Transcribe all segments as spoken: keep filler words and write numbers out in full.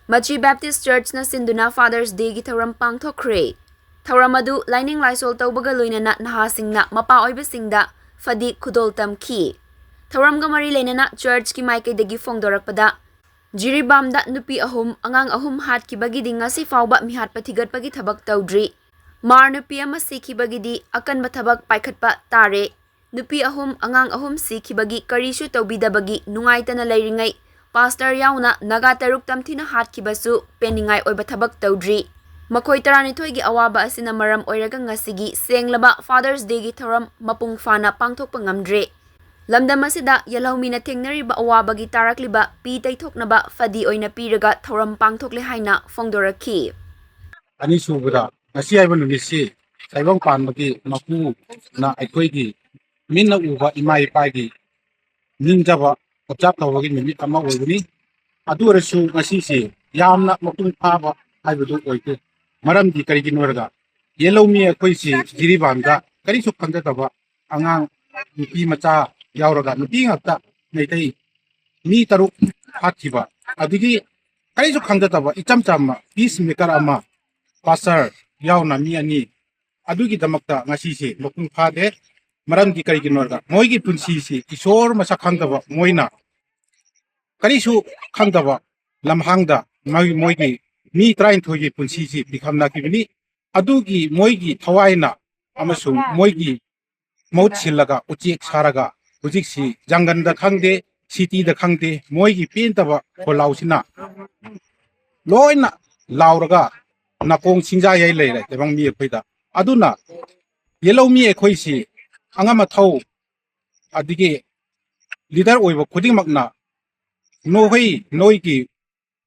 ꯃꯆꯤ Baptist Churchꯅ ꯁꯤꯟꯗꯨꯅ Father's Dayꯒꯤ ꯊꯧꯔꯝ ꯄꯥꯡꯊꯣꯛꯈ꯭ꯔꯦ꯫ ꯊꯧꯔꯝ ꯑꯗꯨ ꯂꯥꯏꯅꯤꯡ ꯂꯥꯏꯁꯣꯜ ꯇꯧꯕꯒ ꯂꯣꯏꯅꯅ ꯅꯍꯥꯁꯤꯡꯅ ꯃꯄꯥ ꯑꯣꯏꯕꯁꯤꯡꯗ ꯐꯗꯤ ꯈꯨꯗꯣꯜ ꯇꯝꯈꯤ꯫ ꯊꯧꯔꯝꯒ ꯃꯔꯤ ꯂꯩꯅꯅ churchꯀꯤ ꯃꯥꯏꯀꯩꯗꯒꯤ ꯐꯣꯡꯗꯣꯔꯛꯄꯗ, ꯖꯤꯔꯤꯕꯥꯝꯗ ꯅꯨꯄꯤ ꯑꯍꯨꯝ, ꯑꯉꯥꯡ ꯑꯍꯨꯝ ꯍꯥꯠꯈꯤꯕꯒꯤꯗꯤ ꯉꯁꯤ ꯐꯥꯎꯕ ꯃꯤꯍꯥꯠꯄ ꯊꯤꯒꯠꯄꯒꯤ ꯊꯕꯛ ꯇꯧꯗ꯭ꯔꯤ꯫ ꯃꯥꯔ ꯅꯨꯄꯤ ꯑꯃ ꯁꯤꯈꯤꯕꯒꯤꯗꯤ ꯑꯀꯟꯕ ꯊꯕꯛ ꯄꯥꯏꯈꯠꯄ ꯇꯥꯔꯦ꯫ ꯅꯨꯄꯤ ꯑꯍꯨꯝ, ꯑꯉꯥꯡ ꯑꯍꯨꯝ ꯁꯤꯈꯤꯕꯒꯤ ꯀꯔꯤꯁꯨ ꯇꯧꯕꯤꯗꯕꯒꯤ ꯅꯨꯡꯉꯥꯏꯇꯅ ꯂꯩꯔꯤꯉꯩ, ꯄꯥꯁꯇꯔ ꯌꯥꯎꯅ ꯅꯥꯒꯥ ꯇꯔꯨꯛ ꯇꯝꯊꯤꯅ ꯍꯥꯠꯈꯤꯕꯁꯨ ꯄꯦꯟꯅꯤꯡꯉꯥꯏ ꯑꯣꯏꯕ ꯊꯕꯛ ꯇꯧꯗ꯭ꯔꯤ꯫ ꯃꯈꯣꯏ ꯇꯔꯥꯅꯤꯊꯣꯏꯒꯤ ꯑꯋꯥꯕ ꯑꯁꯤꯅ ꯃꯔꯝ ꯑꯣꯏꯔꯒ ꯉꯁꯤꯒꯤ ꯁꯦꯡꯂꯕ Father's Dayꯒꯤ ꯊꯧꯔꯝ ꯃꯄꯨꯡ ꯐꯥꯅ ꯄꯥꯡꯊꯣꯛꯄ ꯉꯝꯗ꯭ꯔꯦ꯫ ꯂꯝꯗꯝ ꯑꯁꯤꯗ ꯌꯦꯜꯍꯧꯃꯤꯅ ꯊꯦꯡꯅꯔꯤꯕ ꯑꯋꯥꯕꯒꯤ ꯇꯥꯔꯛꯂꯤꯕ ꯄꯤ ꯇꯩꯊꯣꯛꯅꯕ ꯐꯗꯤ ꯑꯣꯏꯅ ꯄꯤꯔꯒ ꯊꯧꯔꯝ ꯄꯥꯡꯊꯣꯛꯂꯦ ꯍꯥꯏꯅ ꯐꯣꯡꯗꯣꯔꯛꯈꯤ꯫ ꯑꯅꯤꯁꯨꯕꯗ, ꯉꯁꯤ ꯍꯥꯏꯕ ꯅꯨꯃꯤꯠꯁꯤ ꯇꯥꯏꯕꯪ ꯄꯥꯟꯕꯒꯤ ꯃꯄꯨꯅ ꯑꯩꯈꯣꯏꯒꯤ ꯃꯤꯠꯅ ꯎꯕ ꯏꯃꯥ ꯏꯄꯥꯒꯤ ꯅꯤꯡꯖꯕ observe ꯇꯧꯕꯒꯤ ꯅꯨꯃꯤꯠ ꯑꯃ ꯑꯣꯏꯕꯅꯤ꯫ ꯑꯗꯨ ꯑꯣꯏꯔꯁꯨ ꯉꯁꯤꯁꯤ ꯌꯥꯝꯅ ꯃꯄꯨꯡ ꯐꯥꯕ ꯍꯥꯏꯕꯗꯨ ꯑꯣꯏꯗꯦ꯫ ꯃꯔꯝꯗꯤ ꯀꯔꯤꯒꯤꯅꯣ ꯍꯥꯏꯔꯒ, ꯌꯦꯜꯍꯧꯃꯤ ꯑꯩꯈꯣꯏꯁꯤ ꯖꯤꯔꯤꯕꯥꯝꯗ ꯀꯔꯤꯁꯨ ꯈꯪꯖꯗꯕ ꯑꯉꯥꯡ ꯅꯨꯄꯤ ꯃꯆꯥ ꯌꯥꯎꯔꯒ, ꯅꯨꯄꯤ ꯉꯥꯛꯇ, ꯃꯩꯇꯩ ꯃꯤ ꯇꯔꯨꯛ ꯍꯥꯠꯈꯤꯕ, ꯑꯗꯒꯤ ꯀꯔꯤꯁꯨ ꯈꯪꯖꯗꯕ ꯏꯆꯝ ꯆꯝꯕ peacemaker ꯑꯃ, ꯄꯥꯁꯇꯔ ꯌꯥꯎꯅ ꯃꯤ ꯑꯅꯤ, ꯑꯗꯨꯒꯤꯗꯃꯛꯇ ꯉꯁꯤꯁꯦ ꯃꯄꯨꯡ ꯐꯥꯗꯦ꯫ ꯃꯔꯝꯗꯤ ꯀꯔꯤꯒꯤꯅꯣ ꯍꯥꯏꯔꯒ, ꯃꯣꯏꯒꯤ ꯄꯨꯟꯁꯤꯁꯤ ꯏꯁꯣꯔ ꯃꯁꯛ ꯈꯪꯗꯕ, ꯃꯣꯏꯅ ꯀꯔꯤꯁꯨ ꯈꯪꯗꯕ ꯂꯝꯍꯥꯡꯗ ꯃꯣꯏ-, ꯃꯣꯏꯒꯤ ꯃꯤ ꯇꯔꯥꯅꯤꯊꯣꯏꯒꯤ ꯄꯨꯟꯁꯤꯁꯤ ꯄꯤꯈꯝꯅꯈꯤꯕꯅꯤ꯫ ꯑꯗꯨꯒꯤ ꯃꯣꯏꯒꯤ ꯊꯋꯥꯏꯅ ꯑꯃꯁꯨꯡ ꯃꯣꯏꯒꯤ ꯃꯍꯨꯠ ꯁꯤꯜꯂꯒ ꯎꯆꯦꯛ ꯁꯥꯔꯒ ꯍꯧꯖꯤꯛꯁꯤ ꯖꯪꯒꯜꯗ ꯈꯪꯗꯦ, cityꯗ ꯈꯪꯗꯦ, ꯃꯣꯏꯒꯤ ꯄꯦꯟꯗꯕ ꯈꯣꯜꯂꯥꯎꯁꯤꯅ ꯂꯣꯏꯅ ꯂꯥꯎꯔꯒ ꯅꯥꯀꯣꯡ ꯁꯤꯡꯖꯥ ꯌꯩ ꯂꯩꯔꯦ ꯇꯥꯏꯕꯪ ꯃꯤ ꯑꯩꯈꯣꯏꯗ꯫ ꯑꯗꯨꯅ ꯌꯦꯜꯍꯧꯃꯤ ꯑꯩꯈꯣꯏꯁꯤ ꯑꯉꯝ ꯑꯊꯧ ꯑꯗꯒꯤ leader ꯑꯣꯏꯕ ꯈꯨꯗꯤꯡꯃꯛꯅ ꯅꯈꯣꯏ ꯅꯣꯏꯒꯤ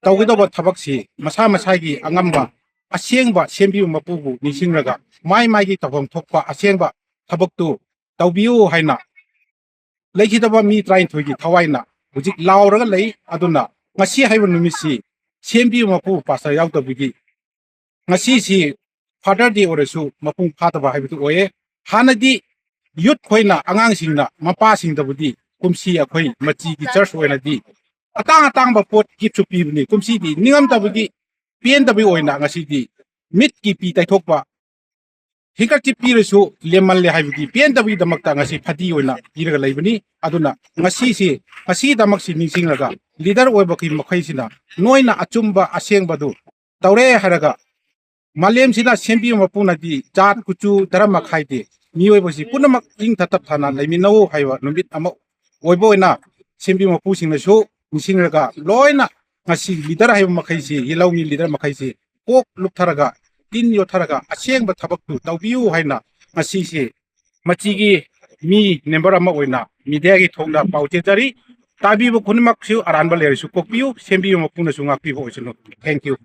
ꯇꯧꯒꯗꯧꯕ ꯊꯕꯛꯁꯤ ꯃꯁꯥ ꯃꯁꯥꯒꯤ ꯑꯉꯝꯕ ꯑꯁꯦꯡꯕ ꯁꯦꯝꯕꯤꯕ ꯃꯄꯨꯕꯨ ꯅꯤꯡꯁꯤꯡꯂꯒ ꯃꯥꯏ ꯃꯥꯏꯒꯤ ꯇꯧꯐꯝ ꯊꯣꯛꯄ ꯑꯁꯦꯡꯕ ꯊꯕꯛꯇꯨ ꯇꯧꯕꯤꯌꯨ ꯍꯥꯏꯅ ꯂꯩꯈꯤꯗꯕ ꯃꯤ ꯇꯔꯥꯅꯤꯊꯣꯏꯒꯤ ꯊꯋꯥꯏꯅ ꯍꯧꯖꯤꯛ ꯂꯥꯎꯔꯒ ꯂꯩ꯫ ꯑꯗꯨꯅ ꯉꯁꯤ ꯍꯥꯏꯕ ꯅꯨꯃꯤꯠꯁꯤ ꯁꯦꯝꯕꯤꯕ ꯃꯄꯨ ꯄꯥꯁꯇꯔ ꯌꯥꯎꯗꯕꯒꯤ ꯉꯁꯤꯁꯤ Father Day ꯑꯣꯏꯔꯁꯨ ꯃꯄꯨꯡ ꯐꯥꯗꯕ ꯍꯥꯏꯕꯗꯨ ꯑꯣꯏꯌꯦ꯫ ꯍꯥꯟꯅꯗꯤ youth ꯈꯣꯏꯅ, ꯑꯉꯥꯡꯁꯤꯡꯅ ꯃꯄꯥꯁꯤꯡꯗꯕꯨꯗꯤ ꯀꯨꯝꯁꯤ ꯑꯩꯈꯣꯏ ꯃꯆꯤꯒꯤ church ꯑꯣꯏꯅꯗꯤ ꯑꯇꯥꯡ ꯑꯇꯥꯡꯕ ꯄꯣꯠ ꯒꯤꯐꯁꯨ ꯄꯤꯕꯅꯤ꯫ ꯀꯨꯝꯁꯤꯗꯤ ꯅꯤꯡꯉꯝꯗꯕꯒꯤ, ꯄꯦꯟꯗꯕꯒꯤ ꯑꯣꯏꯅ ꯉꯁꯤꯗꯤ ꯃꯤꯠꯀꯤ ꯄꯤ ꯇꯩꯊꯣꯛꯄ, ꯍꯤꯡꯀꯠꯁꯤ ꯄꯤꯔꯁꯨ ꯂꯦꯝꯃꯜꯂꯦ ꯍꯥꯏꯕꯒꯤ ꯄꯦꯟꯗꯕꯒꯤꯗꯃꯛꯇ ꯉꯁꯤ ꯐꯗꯤ ꯑꯣꯏꯅ ꯄꯤꯔꯒ ꯂꯩꯕꯅꯤ꯫ ꯑꯗꯨꯅ ꯉꯁꯤꯁꯤ, ꯉꯁꯤꯗꯃꯛꯁꯤ ꯅꯤꯡꯁꯤꯡꯂꯒ ꯂꯤꯗꯔ ꯑꯣꯏꯕꯒꯤ ꯃꯈꯩꯁꯤꯅ ꯅꯣꯏꯅ ꯑꯆꯨꯝꯕ ꯑꯁꯦꯡꯕꯗꯨ ꯇꯧꯔꯦ ꯍꯥꯏꯔꯒ ꯃꯥꯂꯦꯝꯁꯤꯗ ꯁꯦꯝꯕꯤꯕ ꯃꯄꯨꯅꯗꯤ ꯖꯥꯠ, ꯀꯨꯆꯨ, ꯙꯔꯃ ꯈꯥꯏꯗꯦ꯫ ꯃꯤꯑꯣꯏꯕꯁꯤ ꯄꯨꯝꯅꯃꯛ ꯏꯪ ꯇꯞ ꯇꯞ ꯊꯥꯅ ꯂꯩꯃꯤꯟꯅꯧ ꯍꯥꯏꯕ ꯅꯨꯃꯤꯠ ꯑꯃ ꯑꯣꯏꯕ ꯑꯣꯏꯅ ꯁꯦꯝꯕꯤꯕ ꯃꯄꯨꯁꯤꯡꯅꯁꯨ ꯅꯤꯡꯁꯤꯡꯂꯒ ꯂꯣꯏꯅ ꯉꯁꯤ ꯂꯤꯗꯔ ꯍꯥꯏꯕ ꯃꯈꯩꯁꯤ, ꯌꯦꯜꯍꯧꯃꯤ ꯂꯤꯗꯔ ꯃꯈꯩꯁꯤ ꯀꯣꯛ ꯂꯨꯞꯊꯔꯒ, ꯇꯤꯟ ꯌꯣꯠꯊꯔꯒ ꯑꯁꯦꯡꯕ ꯊꯕꯛꯇꯨ ꯇꯧꯕꯤꯌꯨ ꯍꯥꯏꯅ ꯉꯁꯤꯁꯤ ꯃꯆꯤꯒꯤ ꯃꯤ ꯃꯦꯝꯕꯔ ꯑꯃ ꯑꯣꯏꯅ ꯃꯤꯗꯤꯌꯥꯒꯤ ꯊꯣꯡꯗ ꯄꯥꯎ ꯆꯦꯟꯖꯔꯤ꯫ ꯇꯥꯕꯤꯕ ꯈꯨꯗꯤꯡꯃꯛꯁꯨ ꯑꯔꯥꯟꯕ ꯂꯩꯔꯁꯨ ꯀꯣꯛꯄꯤꯌꯨ, ꯁꯦꯝꯕꯤꯕ ꯃꯄꯨꯅꯁꯨ ꯉꯥꯛꯄꯤꯕ ꯑꯣꯏꯁꯅꯨ꯫ Thank you꯫